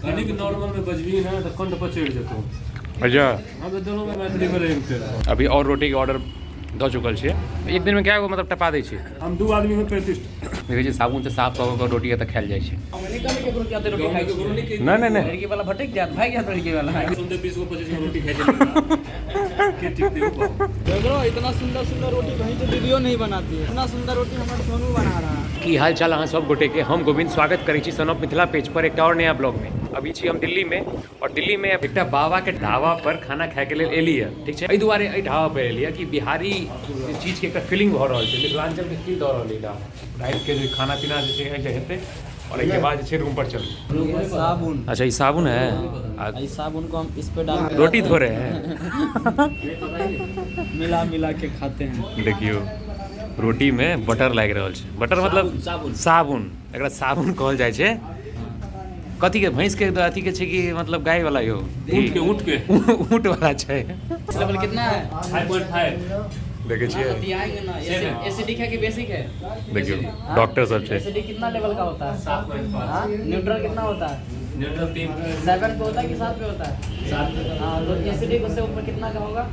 कनिक नॉर्मल में बजबी ना तऽ कंठ पर चढ़ि जेतौ। अच्छा। हम तऽ देलहुँ मैथिली में रहि फेर। अभी और रोटी के ऑर्डर दऽ चुकल छियै। एक दिन में कए गो मतलब टपा दै छियै? हम दू आदमी में 35। देखै छियै साबुन से साफ कऽ कऽ रोटी एतऽ खायल जाइ छै। नहि नहि नहि, लड़की वाला भटक जायत, भागि जायत लड़की वाला। सुनते 20 गो 25 गो रोटी खाइ छै के टिकते हो। देखो इतना सुंदर सुंदर रोटी कहीं तो दीदियों नहीं बनाती है, इतना सुंदर रोटी हमारे सोनू बना रहा है। की हाल चाल अहाँ सब गोटे के, हम गोविंद स्वागत करै छी सन ऑफ मिथिला पेज पर एकटा और नया ब्लॉग में। अभी छी हम दिल्ली में और दिल्ली में एकटा बाबा के ढाबा पर खाना खाए के लेल एली है, ठीक छै। एहि दुआरे एहि ढाबा पर एली है कि बिहारी चीज के एकटा फीलिंग भऽ रहल छै, मिथिलांचल के फील दऽ रहल है ढाबा। राति के जे खाना पीना जे छै एहिजे हेतै और एहिके बाद जे छै रूम पर चलबै। साबुन। अच्छा ई साबुन है। ई साबुन को हम इस पे डाल के रोटी धो रहे हैं, मिला मिला के खाते हैं। देखियो रोटी में बटर लागि रहल छै। बटर मतलब साबुन। साबुन, एकरा साबुन कहल जाइ छै। कथी के, भैंस के अथी के छै कि मतलब गाय वाला? यो ऊँट के, ऊँट के, ऊँट वाला छै। लेवल कितना है? 5.5। देखै छियै, आएंगे ना। एसिडिक है कि बेसिक है? देखियो डॉक्टर सब छै। एसिडिक कितना लेवल का होता है? 7.5। हाँ, न्यूट्रल कितना होता है? न्यूट्रल 3। 7 पे होता है कि 7 पे होता है? 7। हाँ, तो एसिडिक उससे ऊपर कितना का होगा?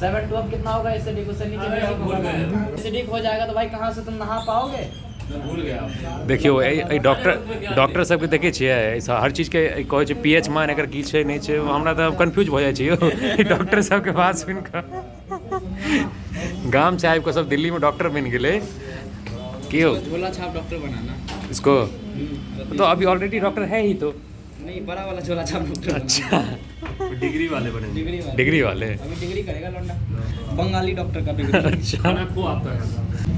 7 टू अब कितना होगा एसिडिक? उससे नीचे अरे, बेसिक भूल होगा। गए। एसिडिक हो जाएगा तो भाई कहाँ से तुम नहा पाओगे? मैं भूल गया। देखियो एहि डॉक्टर डॉक्टर सबके देखै छियै, एहिसँ हर चीजके कहै छै पी एच मान एकर की छै नहि छै। हमरा तऽ कन्फ्यूज भऽ जाइ छै यौ डॉक्टर सबके बात सुनि कऽ। गाम से आबि कऽ सब दिल्ली में डॉक्टर बनि गेलै की यौ? झोला छाप डॉक्टर बनाना इसको तो अभी ऑलरेडी डॉक्टर है ही तो। नहीं, बड़ा वाला झोला छाप डॉक्टर। अच्छा, डिग्री वाले बनेंगे। डिग्री वाला। डिग्री वाले। अभी डिग्री करेगा लौंडा, बंगाली डॉक्टर का डिग्री। अच्छा। खाना को आता है।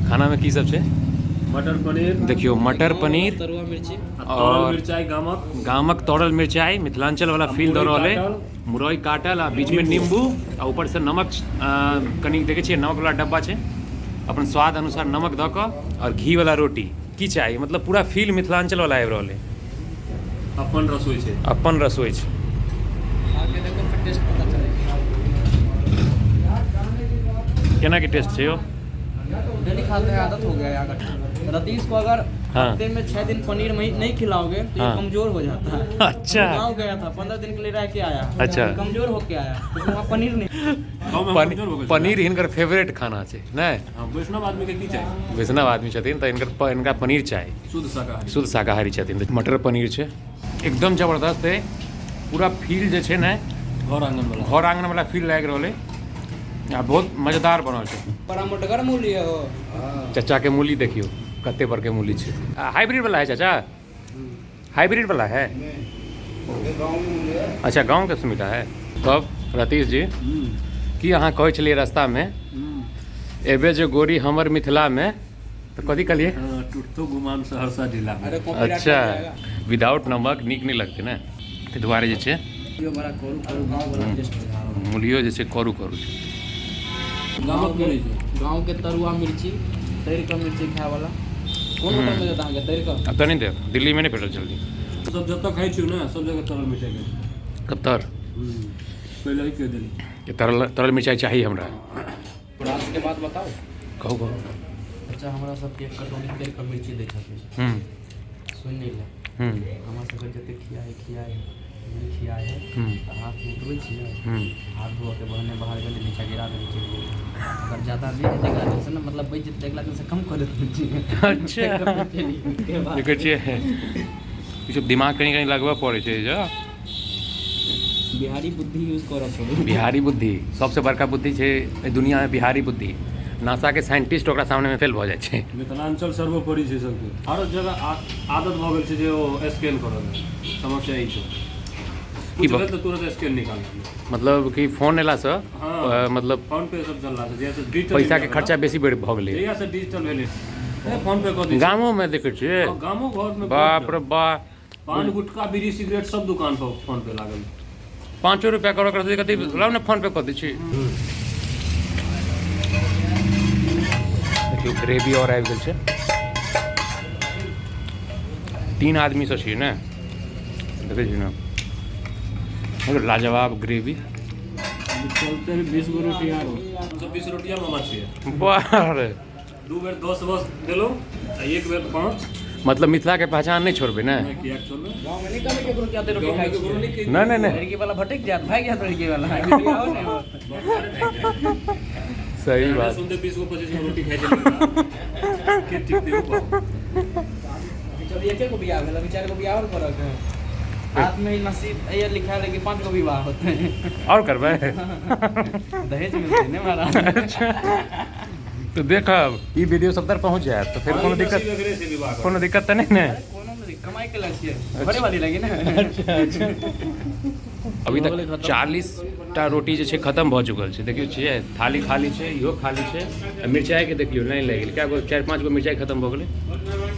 खाना में की सब छै? मटर पनीर। देखियो मटर पनीर, तरुआ मिर्ची और मिरचाई गामक, गामक तोड़ल मिरचाई, मिथिलांचल वाला फील दऽ रहल है। मुरई काटल आ बीच में नींबू आ ऊपर से नमक कनि देखै छियै नमक वाला डब्बा छै, अपन स्वाद अनुसार नमक दऽ कऽ और घी वाला रोटी। की चाही, मतलब पूरा फील मिथिलांचल वाला आबि रहल है। अपन रसोई छै। अपन रसोई छै। आके देखो फिर टेस्ट पता चलेगा। केना के टेस्ट छै यौ? डेली खाते हैं, आदत हो गया है यहाँ का। रतीश को अगर हाँ। हफ्ते में 6 दिन पनीर नहीं खिलाओगे तो ये हाँ। कमजोर हो जाता है। अच्छा। गाँव गया था, 15 दिन के लिए रह के आया। अच्छा। कमजोर होके आया तो वहाँ पनीर नहीं। गाँव में कमजोर हो गेल। पनीर हिनकर फेवरेट खाना छै नहि? हाँ, वैष्णव आदमी के की चाही? वैष्णव आदमी छथिन तऽ हिनकर हिनका पनीर चाही। शुद्ध शाकाहारी। शुद्ध शाकाहारी छथिन तऽ मटर पनीर छै, एकदम जबरदस्त है। पूरा फील जे छै ने घर आंगन वाला, घर आंगन वाला फील लागि रहल है आ बहुत मजेदार बनल छै। बड़ा मोटगर मूली है वो। चचा के मूली देखियो कते बड़के मूली छै। हाइब्रिड वाला है चाचा? हाइब्रिड वाला है? अच्छा, गाँव के सुविधा है। तब रतीश जी की अहाँ कहै छलियै रास्ता में एबे जे गोरी हमर मिथिला में, तऽ कथी कहलियै? टूटतो गुमान सहरसा जिला में। अरे कॉपीराइट। अच्छा, विदाउट नमक नीक नहि लगतै ने, ताहि दुआरे जे छै बड़ा करू करू गाँव वाला टेस्ट। मूलियो जे छै करू करू छै। गामक मूली छै। गाँव के तरुआ मिर्ची, तैर कऽ मिर्ची खाय वाला। कोन होटल में देता अहाँके तैर कऽ? एतऽ नहि देब, दिल्लीमे नहि भेटल जल्दी। सब जतऽ खाइ छियौ ने सब जगह तरल मिरचाई खाइ छै। कत्तर पहिले ही कहि देली तरल तरल मिरचाइ चाही हमरा। रास के बात बताउ। कहू कहू। अच्छा, हमरा सबके एक कटोरी तैर कऽ मिर्ची दै छथिन। सुनि नहि ले। हमरा सबके जते खियाइ खियाइ नहि खियाइ है तऽ हाथ उठबै छियै, हाथ धोअके बहाने बाहर गेली, नीचा गिरा देबै, चलि गेली। अगर ज्यादा नहि हेतै अगिला दिनसँ ने, मतलब बचि जेतै अगिला दिनसँ कम कऽ देतै मिर्ची। अच्छा, देखै छियै ई सब दिमाग कनि कनि लगबऽ पड़ै छै जे। बिहारी बुद्धि यूज करऽ पड़ै। बिहारी बुद्धि सबसँ बड़का बुद्धि छै एहि दुनियामे। बिहारी बुद्धि नासा के साइंटिस्ट ओकरा सामनेमे फेल भऽ जाइ छै। मिथिलांचल सर्वोपरि छै सबके। हर जगह आदत भऽ गेल छै जे ओ स्कैन करऽ समस्या ई छै। कुछ भेल तऽ तुरंत स्कैन निकाल। मतलब कि फोन एलासँ मतलब फोन पे सब चलला छै, जहिया से डिजिटल पैसा के खर्चा बेसी बढ़ि भऽ गेलै। जहिया से डिजिटल भेलै फोन पे कऽ दै। गामोमे देखै छियै। गामो घर में बाप रे बाप, पान गुटखा बीड़ी सिगरेट सब दुकान पर फोन पे लागल। 5 रुपया करऽ करतै कथी, लाउ ने फोन पे कऽ दै छी। देखियौ ग्रेवी आओर आबि गेल छै। 3 आदमीसँ छियै ने, देखै छी ने लाजवाब ग्रेवी। चलते 20 गो रोटी आरो 20 रोटिया मामा छियै। बाह रे, 2 बेर 10 बस देलहुँ आ 1 बेर 5। मतलब मिथिला के पहचान नहि छोड़बै ने? नहि, किएक छोड़बै? गाँव में नहीं कहले केकरो कि अते रोटी गाँवमे खाइ केकरो छियै। नहि कहि नहि नहि नहि लड़की वाला भटक जायत, भागि जायत लड़की वाला। बियाहो नहि होत। सही बात। सुनते 20 गो 25 गो रोटी खाइ छै के टिकते हो बाप। अभी एके गो बियाह भेल, अभी 4 गो बियाह और करऽ के है। हाथ में ही नसीब ये लिखा है कि 5 गो विवाह होते हैं। और करबै? दहेज मिलते ने महाराज। तऽ देखब ई वीडियो सब तक पहुँच जायत तऽ फेर कोनो दिक्कत नसीब एकरे छै विवाह करऽ। कोनो दिक्कत तऽ नहि ने? कोनो नहीं, कमाई के लिए छियै, घरे वाली लगी ने। अभी तक 40 टा रोटी जे छै खत्म भऽ चुकल छै। देखियौ छियै थाली खाली छै, इहो खाली छै। आ मिरचाइके देखियौ लाइन लागि गेलै, कए गो 4-5 गो मिरचाइ खत्म भऽ गेलै।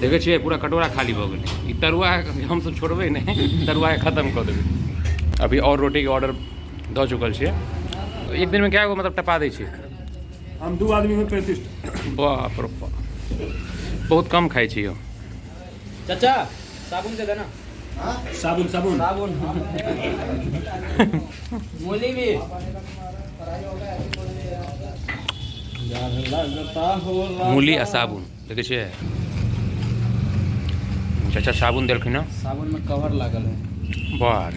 देखै छियै पूरा कटोरा खाली भऽ गेलै। ई तरुआ हमसब छोड़बै नहि, तरुआके खत्म कऽ देबै। अभी और रोटीके ऑर्डर दऽ चुकल छियै। एक दिनमे कए गो मतलब टपा दै छियै? हम 2 आदमी में 35। बाप रे बाप, बहुत कम खाइ छी यौ। चाचा साबुन दे देना। साबुन साबुन साबुन मूली भी। मूली आ साबुन देखै छियै? चाचा साबुन देलखिन हँ। साबुन में कवर लागल है। बार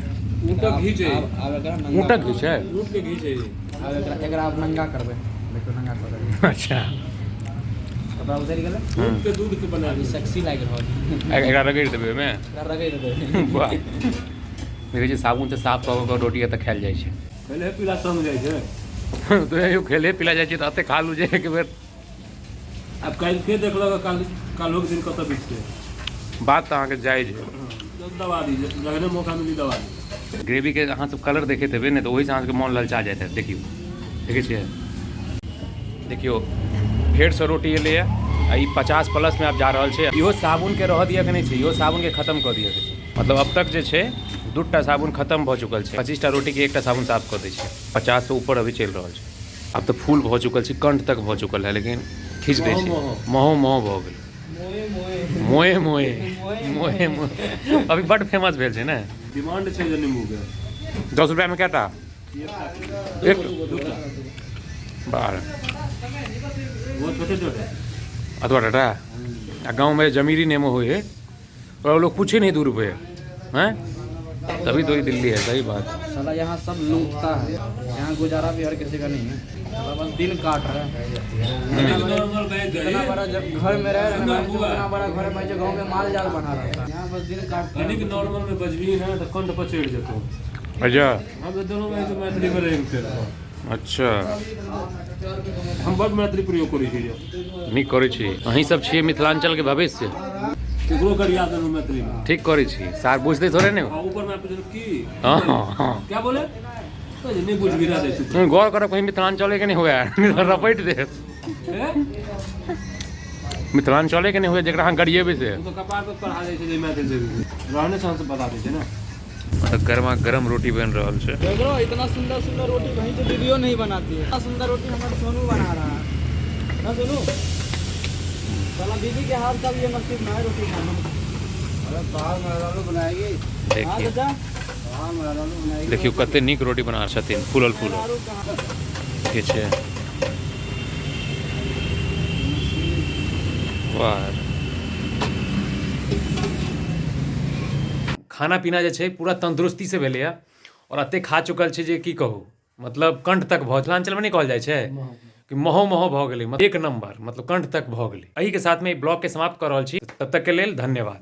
ऊँटक घी छै। आब एकरा नंगा ऊँटक घी छै? ऊँट के घी छै। आब एकरा आब नंगा करबै। देखियौ नंगा कऽ देबै। अच्छा, कपड़ा उतरि गेलै। ऊँट के दूध के बना अभी सेक्सी लागि रहल है। एकरा रगड़ि देबै ओहिमे? एकरा रगड़ि देबै। वाह, देखै छियै साबुन से साफ कऽ कऽ रोटी एतऽ खायल जाइ छै। पहिले पीला संग जाइ छै। तो एहियो खेले पिला जाइ छै तऽ एते खा लू जे एक बेर। आब काल्हि के देखलक, काल्हुक दिन कतऽ बिततै। बात तऽ अहाँके जायज है। दबा दी, जखने मौका मिली दबा दी। ग्रेवी के अहाँ सब कलर देखैत हेबै ने तऽ ओहिसँ अहाँ सबके मोन ललचा जाइत हैत। देखियौ, देखै छियै? देखियौ फेरसँ रोटी एलैए आ ई 50 प्लस में आब जा रहल छै। इहो साबुन के रहऽ दिअ के नहि छै, इहो साबुन के खत्म कऽ दिअ के छै। मतलब अब तक जे छै 2टा साबुन खत्म भऽ चुकल छै। 25टा रोटी के 1टा साबुन साफ कऽ दै छै। 50 से ऊपर अभी चलि रहल छै। आब तऽ फूल भऽ चुकल छै, कंठ तक भऽ चुकल है, लेकिन खींच दै छै। महो महो भऽ गेलै। मोए मोए मोए मोए अभी बड फेमस भेल छै ने। डिमांड छै जे नींबू के। 10 रुपया में कएटा? एक बार वो छोटे छोटे अथवा टाटा। आ गाँव में जमीरी नेमो हुई है और लोग पूछे नहीं 2 रुपये हैं, तभी तो ही दिल्ली है। सही बात। साला यहाँ सब लूटता है, यहाँ गुजारा भी हर किसी का नहीं है। साला बस दिन काट रहा है। इतना बड़ा जब घर में रह रहे हैं, इतना बड़ा घर में जो गाँव में माल जाल बना रहा है, यहाँ बस दिन काटते हैं। कनिक नॉर्मल में बजबी है तो कंठ पर चढ़ जेतो। अच्छा, हम दोनों में तो मैथिली में रहेंगे फिर। अच्छा, हम बड मैथिली प्रयोग करै छी। नीक करै छी। अहीं सब छियै मिथिलांचल के भविष्य। केकरो गरिया देलहुँ मैथिली में। ठीक करै छी, सार बुझतै थोड़े ने। ऊपर में पुछलहुँ की हाँ हाँ क्या बोले, नहीं बुझ भी रहा दे। गौर करब कहीं मिथिलांचले के नहीं हुए, रपटि देत। मिथिलांचले के नहीं हुए जकरा अहाँ गरिएबै से। ओ तऽ कपार पर पढ़ा दै छै जे मैथिली से रहने सहन से बता दै छै ने। तऽ गरमा गरम रोटी बनि रहल छै। देखो इतना सुंदर सुंदर रोटी कहीं तो दीदियों नहीं बनाती है। इतना सुंदर रोटी हमारे सोनू बना रहा है ना सोनू? साला दीदी के हाथ का भी ये नसीब ना है रोटी खाना। अरे बाहर मेहरारू बनाएगी। देखिए चाचा बाहर मेहरारू बनाएगी। देखियौ कते नीक रोटी बना छथिन, फूलल फूलल। ठीक छै। वाह, खाना पीना जे छै पूरा तंदुरुस्ती से भेलैया और एते खा चुकल छै जे की कहू, मतलब कंठ तक भऽ, मिथिलांचलमे नहि कहल जाइ छै कि महो महो भऽ गेलै, मतलब एक नंबर, मतलब कंठ तक भऽ गेलै। एहिके साथमे ई ब्लॉगके समाप्त कऽ रहल छी। तब तकके लेल धन्यवाद।